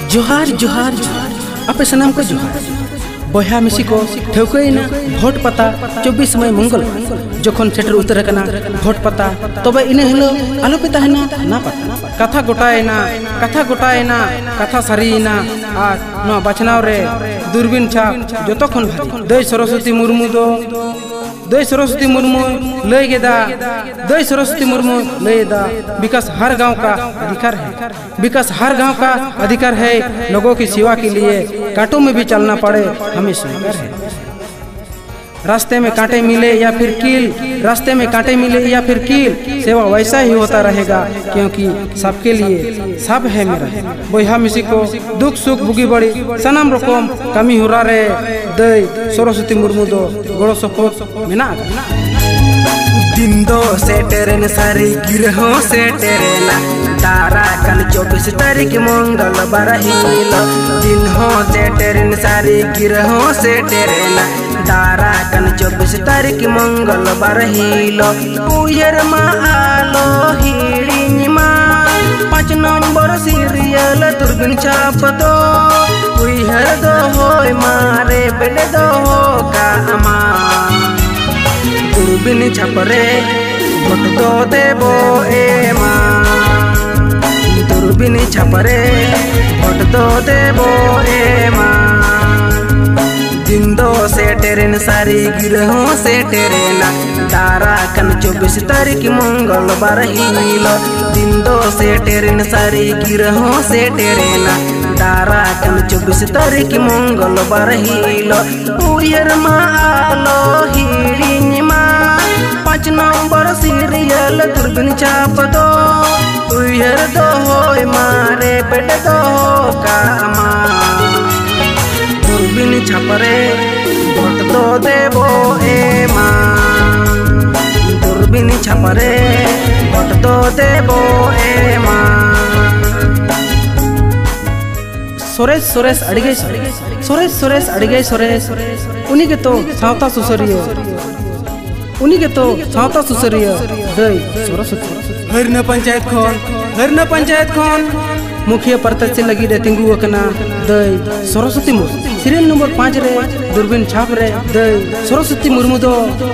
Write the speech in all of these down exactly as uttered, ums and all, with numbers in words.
ᱡᱚᱦᱟᱨ, ᱡᱚᱦᱟᱨ, ᱡᱚᱦᱟᱨ᱾ ᱟᱯᱮ ᱥᱟᱱᱟᱢ ᱠᱚ ᱡᱚᱦᱟᱨ᱾ ᱵᱚᱭᱦᱟ ᱢᱤᱥᱤ ᱠᱚ, ᱴᱷᱟᱹᱣᱠᱟᱹᱭᱮᱱᱟ ᱵᱷᱳᱴ ᱯᱟᱛᱟ ᱪᱚᱵᱵᱤᱥ ᱢᱟᱹᱭ ᱢᱚᱝᱜᱚᱞ ᱵᱟᱨ᱾ ᱡᱚᱠᱷᱚᱱ ᱥᱮᱴᱮᱨ ᱩᱛᱟᱹᱨ ᱟᱠᱟᱱᱟ ᱵᱷᱳᱴ ᱯᱟᱛᱟ, ᱛᱚᱵᱮ ᱤᱱᱟᱹ ᱦᱤᱞᱳᱜ ᱟᱞᱚᱯᱮ ᱛᱟᱦᱮᱱᱟ ᱛᱷᱟᱱᱟ ᱯᱟᱛᱟ᱾ ᱠᱟᱛᱷᱟ ᱜᱚᱴᱟᱭᱮᱱᱟ, ᱠᱟᱛᱷᱟ ᱜᱚᱴᱟᱭᱮᱱᱟ, ᱠᱟᱛᱷᱟ ᱥᱟᱹᱨᱤᱭᱮᱱᱟ᱾ ᱟᱨ ᱱᱚᱣᱟ ᱵᱟᱪᱷᱱᱟᱣ ᱨᱮ ᱫᱩᱨᱵᱤᱱ ᱪᱷᱟᱯ ᱡᱚᱛᱚ ᱠᱷᱚᱱ ᱵᱷᱟᱹᱜᱤ᱾ ᱫᱟᱹᱭ ᱥᱚᱨᱚᱥᱚᱛᱤ ᱢᱩᱨᱢᱩ ᱫᱚ, ᱫᱟᱹᱭ ᱥᱚᱨᱚᱥᱚᱛᱤ ᱢᱩᱨᱢᱩᱭ ᱞᱟᱹᱭ ᱠᱮᱫᱟ, ᱫᱟᱹᱭ ᱥᱚᱨᱚᱥᱚᱛᱤ ᱢᱩᱨᱢᱩᱭ ᱞᱟᱹᱭ ᱮᱫᱟ, विकास हर गांव का अधिकार है। विकास हर गांव का अधिकार है, लोगों की सेवा के लिए कांटों में भी चलना पड़े, हमें स्वीकार है। रास्ते में कांटे मिले या फिर कील, रास्ते में कांटे मिले या फिर कील, सेवा वैसा ही होता रहेगा, क्योंकि सबके लिए सब है मेरा। ᱵᱚᱭᱦᱟ ᱢᱤᱥᱤ ᱠᱚ, ᱫᱩᱠ ᱥᱩᱠ ᱵᱩᱜᱤ ᱵᱟᱹᱲᱤᱡ ᱥᱟᱱᱟᱢ ᱨᱚᱠᱚᱢ ᱠᱟᱹᱢᱤ ᱦᱚᱨᱟ ᱨᱮ ᱫᱟᱹᱭ ᱥᱚᱨᱚᱥᱚᱛᱤ ᱢᱩᱨᱢᱩ ᱫᱚ ᱜᱚᱲᱚ ᱥᱚᱯᱚᱦᱚᱫ ᱢᱮᱱᱟᱜ ᱟᱠᱟᱫᱟ᱾ ᱫᱤᱱ ᱫᱚ ᱥᱮᱴᱮᱨᱮᱱ, ᱥᱟᱹᱨᱤ ᱜᱤᱨᱟᱹ ᱦᱚᱸ ᱥᱮᱴᱮᱨᱮᱱᱟ, ᱫᱟᱨᱟ ᱠᱟᱱ ᱪᱚᱵᱵᱤᱥ ᱛᱟᱹᱨᱤᱠᱷ ᱢᱚᱝᱜᱚᱞ ᱵᱟᱨ ᱦᱤᱞᱳᱜ᱾ ᱫᱤᱱ ᱦᱚᱸ ᱥᱮᱴᱮᱨᱮᱱ, ᱥᱟᱹᱨᱤ ᱜᱤᱨᱟᱹ ᱦᱚᱸ ᱥᱮᱴᱮᱨᱮᱱᱟ, ᱫᱟᱨᱟ ᱠᱟᱱ ᱪᱚᱵᱵᱤᱥ ᱛᱟᱹᱨᱤᱠᱷ ᱢᱚᱝᱜᱚᱞ ᱵᱟᱨ ᱦᱤᱞᱳᱜ᱾ ᱩᱭᱦᱟᱹᱨ ᱢᱟ ᱟᱞᱚ ᱦᱤᱲᱤᱧ ᱢᱟ, ᱯᱟᱸᱪ ᱱᱚᱢᱵᱚᱨ ᱥᱤᱨᱤᱭᱟᱞ ᱫᱩᱨᱵᱤᱱ ᱪᱷᱟᱯ ᱫᱚ ᱩᱭᱦᱟᱹᱨ ᱫᱚᱦᱚᱭ ᱢᱟ, ᱨᱮᱵᱮᱫ ᱫᱚᱦᱚ ᱠᱟᱜ ᱢᱟ᱾ ᱫᱩᱨᱵᱤᱱ ᱪᱷᱟᱯ ᱨᱮ ᱵᱷᱳᱴ ᱫᱚ ᱫᱮᱵᱚ ᱮᱢᱟ, ᱫᱩᱨᱵᱤᱱ ᱪᱷᱟᱯ ᱨᱮ ᱵᱷᱳᱴ ᱫᱚ ᱫᱮᱵᱚ ᱮᱢᱟ᱾ ᱫᱤᱱ ᱫᱚ ᱥᱮᱴᱮᱨᱮᱱ, ᱥᱟᱹᱨᱤ ᱜᱤᱨᱟᱹ ᱦᱚᱸ ᱥᱮᱴᱮᱨᱮᱱᱟ, ᱫᱟᱨᱟ ᱠᱟᱱ ᱪᱚᱵᱵᱤᱥ ᱛᱟᱹᱨᱤᱠᱷ ᱢᱚᱝᱜᱚᱞ ᱵᱟᱨ ᱦᱤᱞᱳᱜ᱾ ᱫᱤᱱ ᱫᱚ ᱥᱮᱴᱮᱨᱮᱱ, ᱥᱟᱹᱨᱤ ᱜᱤᱨᱟᱹ ᱦᱚᱸ ᱥᱮᱴᱮᱨᱮᱱᱟ, ᱫᱟᱨᱟ ᱠᱟᱱ ᱪᱚᱵᱵᱤᱥ ᱛᱟᱹᱨᱤᱠᱷ ᱢᱚᱝᱜᱚᱞ ᱵᱟᱨ ᱦᱤᱞᱳᱜ᱾ ᱩᱭᱦᱟᱹᱨ ᱢᱟ ᱟᱞᱚ ᱦᱤᱲᱤᱧ ᱢᱟ, ᱯᱟᱸᱪ ᱱᱚᱢᱵᱚᱨ ᱥᱤᱨᱤᱭᱟᱞ ᱫᱩᱨᱵᱤᱱ ᱪᱷᱟᱯ ᱫᱚ ᱩᱭᱦᱟᱹᱨ ᱫᱚᱦᱚᱭ ᱢᱟ, ᱨᱮᱵᱮᱫ ᱫᱚᱦᱚ ᱠᱟᱜ ᱢᱟ᱾ ᱫᱩᱨᱵᱤᱱ ᱪᱷᱟᱯ ᱨᱮ ᱵᱷᱳᱴ ᱫᱚ ᱫᱮᱵᱚ ᱮᱢᱟ, ᱫᱩᱨᱵᱤᱱ ᱪᱷᱟᱯ ᱨᱮ ᱵᱷᱳᱴ ᱫᱚ ᱫᱮᱵᱚ ᱮᱢᱟ᱾ ᱥᱚᱨᱮᱥ, ᱥᱚᱨᱮᱥ, ᱟᱹᱰᱤᱜᱮ ᱥᱚᱨᱮᱥ, ᱥᱚᱨᱮᱥ, ᱥᱚᱨᱮᱥ, ᱟᱹᱰᱤᱜᱮ ᱥᱚᱨᱮᱥ᱾ ᱩᱱᱤ ᱜᱮᱛᱚ ᱥᱟᱶᱛᱟ ᱥᱩᱥᱟᱹᱨᱤᱭᱟᱹ᱾ ᱩᱱᱤ ᱜᱮᱛᱚ ᱥᱟᱶᱛᱟ ᱥᱩᱥᱟᱹᱨᱤᱭᱟᱹ ᱫᱟᱹᱭ ᱥᱚᱨᱚᱥᱚᱛᱤ᱾ ᱦᱟᱹᱨᱱᱟᱹ ᱯᱚᱧᱪᱟᱭᱮᱛ ᱠᱷᱚᱱ, ᱦᱟᱹᱨᱱᱟᱹ ᱯᱚᱧᱪᱟᱭᱮᱛ ᱠᱷᱚᱱ ᱢᱩᱠᱷᱤᱭᱟᱹ ᱯᱨᱚᱛᱭᱟᱥᱤ ᱞᱟᱹᱜᱤᱫ ᱮ ᱛᱤᱸᱜᱩ ᱟᱠᱟᱱᱟ ᱫᱟᱹᱭ ᱥᱚᱨᱚᱥᱚᱛᱤ ᱢᱩᱨᱢᱩ᱾ ᱥᱤᱨᱤᱭᱟᱞ ᱱᱚᱢᱵᱚᱨ ᱯᱟᱸᱪ ᱨᱮ ᱫᱩᱨᱵᱤᱱ ᱪᱷᱟᱯ ᱨᱮ ᱫᱟᱹᱭ ᱥᱚᱨᱚᱥᱚᱛᱤ ᱢᱩᱨᱢᱩ ᱫᱚ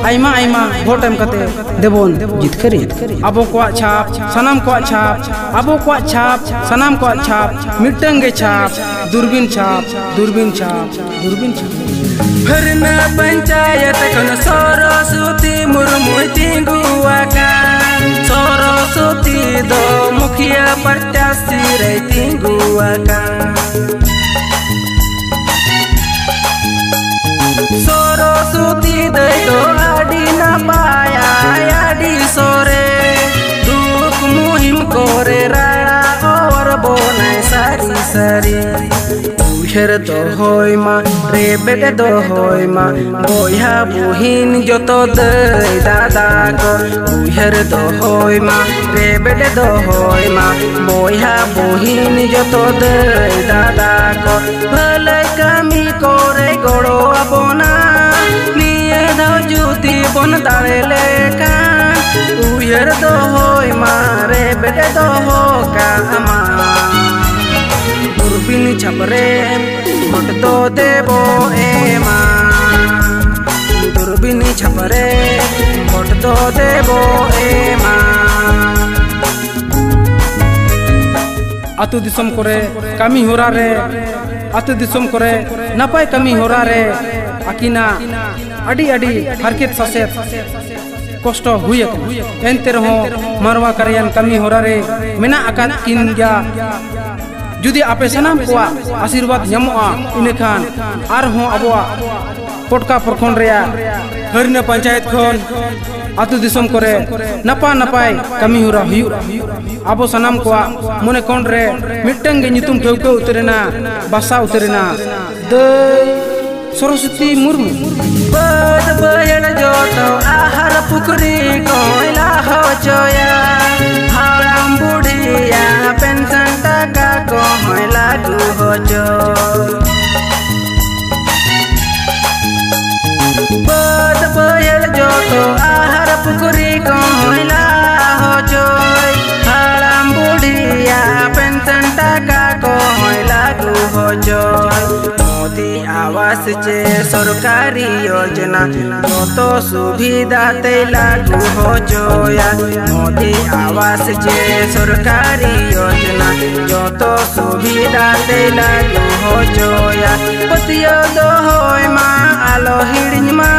ᱟᱭᱢᱟ ᱟᱭᱢᱟ ᱵᱷᱳᱴ ᱮᱢ ᱠᱟᱛᱮ ᱫᱮᱵᱚᱱ ᱡᱤᱛᱠᱟᱹᱨᱤᱭᱟ᱾ ᱟᱵᱚ ᱠᱚᱣᱟᱜ ᱪᱷᱟᱯ, ᱥᱟᱱᱟᱢ ᱠᱚᱣᱟᱜ ᱪᱷᱟᱯ, ᱟᱵᱚ ᱠᱚᱣᱟᱜ ᱪᱷᱟᱯ, ᱥᱟᱱᱟᱢ ᱠᱚᱣᱟᱜ ᱪᱷᱟᱯ, ᱢᱤᱫᱴᱟᱝ ᱜᱮ ᱪᱷᱟᱯ, ᱫᱩᱨᱵᱤᱱ ᱪᱷᱟᱯ, ᱫᱩᱨᱵᱤᱱ ᱪᱷᱟᱯ, ᱫᱩᱨᱵᱤᱱ ᱪᱷᱟᱯ᱾ ᱦᱟᱹᱨᱱᱟᱹ ᱯᱚᱧᱪᱟᱭᱮᱛ ᱠᱷᱚᱱ ᱥᱚᱨᱚᱥᱚᱛᱤ ᱢᱩᱨᱢᱩᱭ ᱛᱤᱸᱜᱩ ᱟᱠᱟᱱ᱾ ᱥᱚᱨᱚᱥᱚᱛᱤ ᱫᱚ ᱢᱩᱠᱷᱤᱭᱟᱹ ᱯᱨᱚᱛᱭᱟᱥᱤ ᱨᱮᱭ ᱛᱤᱸᱜᱩ ᱟᱠᱟᱱ᱾ ᱥᱚᱨᱚᱥᱚᱛᱤ ᱫᱟᱹᱭ ᱫᱚ ᱟᱹᱰᱤ ᱱᱟᱯᱟᱭᱟᱭ, ᱟᱹᱰᱤ ᱥᱚᱨᱮᱥ᱾ ᱫᱩᱠ ᱢᱩᱦᱤᱢ ᱠᱚᱨᱮ ᱨᱟᱲᱟ ᱦᱚᱲ ᱵᱚᱱᱟᱭ ᱥᱟᱹᱨᱤ ᱥᱟᱹᱨᱤ᱾ ᱩᱭᱦᱟᱹᱨ ᱫᱚᱦᱚᱭ ᱢᱟ, ᱨᱮᱵᱮᱫ ᱫᱚᱦᱚᱭ ᱢᱟ, ᱵᱚᱭᱦᱟ ᱵᱩᱦᱤᱱ ᱡᱚᱛᱚ ᱫᱟᱹᱭ ᱫᱟᱫᱟ ᱠᱚ᱾ ᱩᱭᱦᱟᱹᱨ ᱫᱚᱦᱚᱭ ᱢᱟ, ᱨᱮᱵᱮᱫ ᱫᱚᱦᱚᱭ ᱢᱟ, ᱵᱚᱭᱦᱟ ᱵᱩᱦᱤᱱ ᱡᱚᱛᱚ ᱫᱟᱹᱭ ᱫᱟᱫᱟ ᱠᱚ᱾ ᱵᱷᱟᱹᱞᱟᱹᱭ ᱠᱟᱹᱢᱤ ᱠᱚᱨᱮ ᱜᱚᱲᱚ ᱟᱵᱚᱱᱟ, ᱱᱤᱭᱟᱹ ᱫᱷᱟᱣ ᱡᱩᱫᱤ ᱵᱚᱱ ᱫᱟᱲᱮ ᱞᱮᱠᱷᱟᱱ᱾ ᱩᱭᱦᱟᱹᱨ ᱫᱚᱦᱚᱭ ᱢᱟ, ᱨᱮᱵᱮᱫ ᱫᱚᱦᱚ ᱠᱟᱜ ᱢᱟ᱾ ᱫᱩᱨᱵᱤᱱ ᱪᱷᱟᱯ ᱨᱮ ᱵᱷᱳᱴ ᱫᱚ ᱫᱮᱵᱚ ᱮᱢᱟ᱾ ᱫᱩᱨᱵᱤᱱ ᱪᱷᱟᱯ ᱨᱮ ᱵᱷᱳᱴ ᱫᱚ ᱫᱮᱵᱚ ᱮᱢᱟ᱾ ᱟᱹᱛᱩ ᱫᱤᱥᱚᱢ ᱠᱚᱨᱮ ᱠᱟᱹᱢᱤ ᱦᱚᱨᱟ ᱨᱮ, ᱟᱹᱛᱩ ᱫᱤᱥᱚᱢ ᱠᱚᱨᱮ ᱱᱟᱯᱟᱭ ᱠᱟᱹᱢᱤ ᱦᱚᱨᱟ ᱨᱮ ᱟᱹᱠᱤᱱᱟᱜ ᱟᱹᱰᱤ ᱟᱹᱰᱤ ᱦᱟᱨᱠᱮᱛ ᱥᱟᱥᱮᱛ ᱠᱚᱥᱴᱚ ᱦᱩᱭ ᱟᱠᱟᱱᱟ᱾ ᱮᱱᱛᱮ ᱨᱮᱦᱚᱸ ᱢᱟᱨᱣᱟ ᱠᱟᱨᱭᱟᱱ ᱠᱟᱹᱢᱤ ᱦᱚᱨᱟ ᱨᱮ ᱢᱮᱱᱟᱜ ᱟᱠᱟᱫ ᱠᱤᱱ ᱜᱮᱭᱟ᱾ ᱡᱩᱫᱤ ᱟᱯᱮ ᱥᱟᱱᱟᱢ ᱠᱚᱣᱟᱜ ᱟᱥᱤᱨᱵᱟᱫᱽ ᱧᱟᱢᱚᱜᱼᱟ, ᱤᱱᱟᱹᱠᱷᱟᱱ ᱟᱨᱦᱚᱸ ᱟᱵᱚᱣᱟᱜ ᱯᱚᱴᱠᱟ ᱯᱨᱚᱠᱷᱚᱸᱰ ᱨᱮᱭᱟᱜ ᱦᱟᱹᱨᱱᱟᱹ ᱯᱚᱧᱪᱟᱭᱮᱛ ᱠᱷᱚᱱ ᱟᱹᱛᱩ ᱫᱤᱥᱚᱢ ᱠᱚᱨᱮ ᱱᱟᱯᱟᱭ ᱱᱟᱯᱟᱭ ᱠᱟᱹᱢᱤ ᱦᱚᱨᱟ ᱦᱩᱭᱩᱜᱼᱟ᱾ ᱟᱵᱚ ᱥᱟᱱᱟᱢ ᱠᱚᱣᱟᱜ ᱢᱚᱱᱮ ᱠᱚᱬ ᱨᱮ ᱢᱤᱫᱴᱟᱝ ᱜᱮ ᱧᱩᱛᱩᱢ ᱴᱷᱟᱹᱣᱠᱟᱹ ᱩᱛᱟᱹᱨᱮᱱᱟ, ᱵᱟᱥᱟ ᱩᱛᱟᱹᱨᱮᱱᱟ, ᱫᱟᱹᱭ ᱥᱚᱨᱚᱥᱚᱛᱤ ᱢᱩᱨᱢᱩ᱾ ᱵᱟᱹᱫᱽ ᱵᱟᱹᱭᱦᱟᱹᱲ ᱡᱚᱛᱚ ᱟᱦᱟᱨ ᱯᱩᱠᱷᱨᱤ ᱠᱚᱭ ᱞᱟ ᱦᱚᱪᱚᱭᱟ, ᱦᱟᱲᱟᱢ ᱵᱩᱰᱷᱤᱭᱟᱜ ᱯᱮᱱᱥᱚᱱ ᱴᱟᱠᱟ ᱠᱚᱦᱚᱸᱭ ᱞᱟᱹᱜᱩ ᱦᱚᱪᱚ᱾ ᱵᱟᱹᱫᱽ ᱵᱟᱹᱭᱦᱟᱹᱲ ᱡᱚᱛᱚ ᱯᱩᱠᱷᱨᱤ ᱠᱚᱦᱚᱸᱭ ᱞᱟ ᱦᱚᱪᱚᱭ, ᱦᱟᱲᱟᱢ ᱵᱩᱰᱷᱤᱭᱟᱜ ᱯᱮᱱᱥᱚᱱ ᱴᱟᱠᱟ ᱠᱚᱦᱚᱸᱭ ᱞᱟᱹᱜᱩ ᱦᱚᱪᱚᱭ᱾ ᱢᱳᱫᱤ ᱟᱵᱟᱥ ᱪᱮ ᱥᱚᱨᱠᱟᱨᱤ ᱭᱳᱡᱽᱱᱟ, ᱡᱚᱛᱚ ᱥᱩᱵᱤᱫᱷᱟ ᱛᱮᱭ ᱞᱟᱹᱜᱩ ᱦᱚᱪᱚᱭᱟ᱾ ᱢᱳᱫᱤ ᱟᱵᱟᱥ ᱪᱮ ᱥᱚᱨᱠᱟᱨᱤ ᱭᱳᱡᱽᱱᱟ, ᱡᱚᱛᱚ ᱥᱩᱵᱤᱫᱷᱟ ᱛᱮᱭ ᱞᱟᱹᱜᱩ ᱦᱚᱪᱚᱭᱟ᱾ ᱯᱟᱹᱛᱭᱟᱹᱣ ᱫᱚᱦᱚᱭ ᱢᱟ, ᱟᱞᱚ ᱦᱤᱲᱤᱧ ᱢᱟ,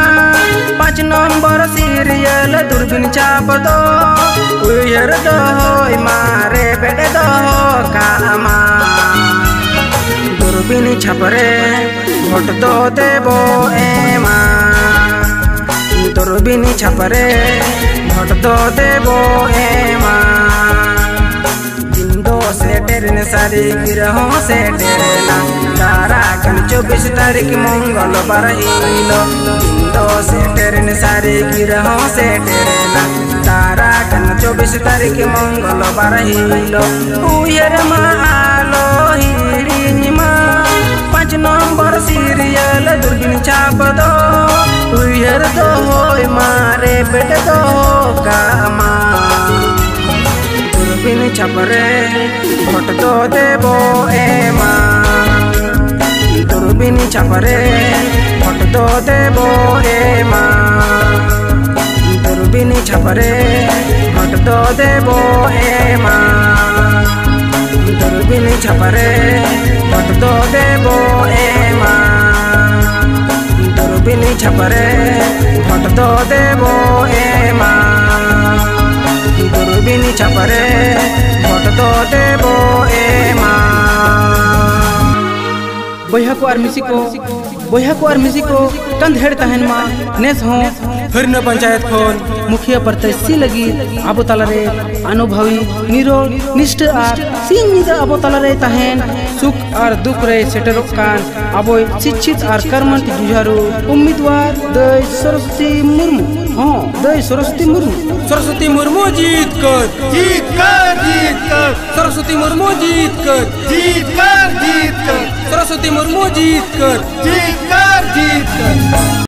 ᱯᱟᱸᱪ ᱱᱚᱢᱵᱚᱨ ᱥᱤᱨᱤᱭᱟᱞ ᱫᱩᱨᱵᱤᱱ ᱪᱷᱟᱯ ᱫᱚ ᱩᱭᱦᱟᱹᱨ ᱫᱚᱦᱚᱭ ᱢᱟ, ᱨᱮᱵᱮᱫ ᱫᱚᱦᱚ ᱠᱟᱜ ᱢᱟ᱾ ᱫᱩᱨᱵᱤᱱ ᱪᱷᱟᱯ ᱨᱮ ᱵᱷᱳᱴ ᱫᱚ ᱫᱮᱵᱚ ᱮᱢᱟ, ᱫᱩᱨᱵᱤᱱ ᱪᱷᱟᱯ ᱨᱮ ᱵᱷᱳᱴ ᱫᱚ ᱫᱮᱵᱚ ᱮᱢᱟ᱾ ᱫᱤᱱ ᱫᱚ ᱥᱮᱴᱮᱨᱮᱱ, ᱥᱟᱹᱨᱤ ᱜᱤᱨᱟᱹ ᱦᱚᱸ ᱥᱮᱴᱮᱨᱮᱱᱟ, ᱫᱟᱨᱟ ᱠᱟᱱ ᱪᱚᱵᱵᱤᱥ ᱛᱟᱹᱨᱤᱠᱷ ᱢᱚᱝᱜᱚᱞ ᱵᱟᱨ ᱦᱤᱞᱳᱜ᱾ ᱫᱤᱱ ᱫᱚ ᱥᱮᱴᱮᱨᱮᱱ, ᱥᱟᱹᱨᱤ ᱜᱤᱨᱟᱹ ᱦᱚᱸ ᱥᱮᱴᱮᱨᱮᱱᱟ, ᱫᱟᱨᱟ ᱠᱟᱱ ᱪᱚᱵᱵᱤᱥ ᱛᱟᱹᱨᱤᱠᱷ ᱢᱚᱝᱜᱚᱞ ᱵᱟᱨ ᱦᱤᱞᱳᱜ᱾ ᱩᱭᱦᱟᱹᱨ ᱢᱟ ᱟᱞᱚ ᱦᱤᱲᱤᱧ ᱢᱟ, ᱯᱟᱸᱪ ᱱᱚᱢᱵᱚᱨ ᱥᱤᱨᱤᱭᱟᱞ ᱫᱩᱨᱵᱤᱱ ᱪᱷᱟᱯ ᱫᱚ ᱩᱭᱦᱟᱹᱨ ᱫᱚᱦᱚᱭ ᱢᱟ, ᱨᱮᱵᱮᱫ ᱫᱚᱦᱚ ᱠᱟᱜ ᱢᱟ᱾ ᱫᱩᱨᱵᱤᱱ ᱪᱷᱟᱯ ᱨᱮ ᱵᱷᱳᱴ ᱫᱚ ᱫᱮᱵᱚ ᱮᱢᱟ, ᱫᱩᱨᱵᱤᱱ ᱪᱷᱟᱯ ᱨᱮ ᱵᱷᱳᱴ ᱫᱚ ᱫᱮᱵᱚ ᱮᱢᱟ, ᱫᱩᱨᱵᱤᱱ ᱪᱷᱟᱯ ᱨᱮ ᱵᱷᱳᱴ ᱫᱚ ᱫᱮᱵᱚ ᱮᱢᱟ, ᱫᱩᱨᱵᱤᱱ ᱪᱷᱟᱯ ᱨᱮ ᱵᱷᱳᱴ ᱫᱚ ᱫᱮᱵᱚ ᱮᱢᱟ, ᱫᱩᱨᱵᱤᱱ ᱪᱷᱟᱯ ᱨᱮ ᱵᱷᱳᱴ ᱫᱚ ᱫᱮᱵᱚ ᱮᱢᱟ, ᱫᱩᱨᱵᱤᱱ ᱪᱷᱟᱯ ᱨᱮ ᱵᱷᱳᱴ ᱫᱚ ᱫᱮᱵᱚ ᱮᱢᱟ᱾ ᱵᱚᱭᱦᱟ ᱠᱚ ᱟᱨ ᱢᱤᱥᱤ ᱠᱚ, ᱵᱚᱭᱦᱟ ᱠᱚ ᱟᱨ ᱢᱤᱥᱤ ᱠᱚ, ᱠᱟᱱᱫᱷᱮᱲ ᱛᱟᱦᱮᱱ ᱢᱟ ᱱᱮᱥ ᱦᱚᱸ᱾ ᱦᱟᱹᱨᱱᱟᱹ ᱯᱚᱧᱪᱟᱭᱮᱛ ᱠᱷᱚᱱ ᱢᱩᱠᱷᱤᱭᱟᱹ ᱯᱨᱚᱛᱭᱟᱥᱤ ᱞᱟᱹᱜᱤᱫ ᱟᱵᱚ ᱛᱟᱞᱟᱨᱮ ᱟᱱᱩᱵᱷᱟᱵᱤ, ᱱᱤᱨᱚᱲ, ᱱᱤᱥᱴᱷᱟᱹ ᱟᱨ ᱥᱤᱧ ᱧᱤᱫᱟᱹ ᱟᱵᱚ ᱛᱟᱞᱟᱨᱮ ᱛᱟᱦᱮᱱ, ᱥᱩᱠ ᱟᱨ ᱫᱩᱠ ᱨᱮ ᱥᱮᱴᱮᱨᱚᱜ ᱠᱟᱱ ᱟᱵᱚᱭ ᱥᱤᱪᱪᱷᱤᱛ ᱟᱨ ᱠᱟᱨᱢᱟᱱᱛᱤ ᱡᱩᱡᱷᱟᱨᱩ ᱩᱢᱤᱫᱣᱟᱨ ᱫᱟᱹᱭ ᱥᱚᱨᱚᱥᱚᱛᱤ ᱢᱩᱨᱢᱩ᱾ ᱦᱚᱸ, ᱫᱟᱹᱭ ᱥᱚᱨᱚᱥᱚᱛᱤ ᱢᱩᱨᱢᱩ᱾ ᱥᱚᱨᱚᱥᱚᱛᱤ ᱢᱩᱨᱢᱩ ᱡᱤᱛᱠᱟᱹᱨ᱾ ᱡᱤᱛᱠᱟᱹᱨ, ᱡᱤᱛᱠᱟᱹᱨ᱾ ᱥᱚᱨᱚᱥᱚᱛᱤ ᱢᱩᱨᱢᱩ ᱡᱤᱛᱠᱟᱹᱨ᱾ ᱡᱤᱛᱠᱟᱹᱨ, ᱡᱤᱛᱠᱟᱹᱨ᱾ ᱥᱚᱨᱚᱥᱚᱛᱤ ᱢᱩᱨᱢᱩ ᱡᱤᱛᱠᱟᱹᱨ᱾ ᱡᱤᱛᱠᱟᱹᱨ, ᱡᱤᱛᱠᱟᱹᱨ᱾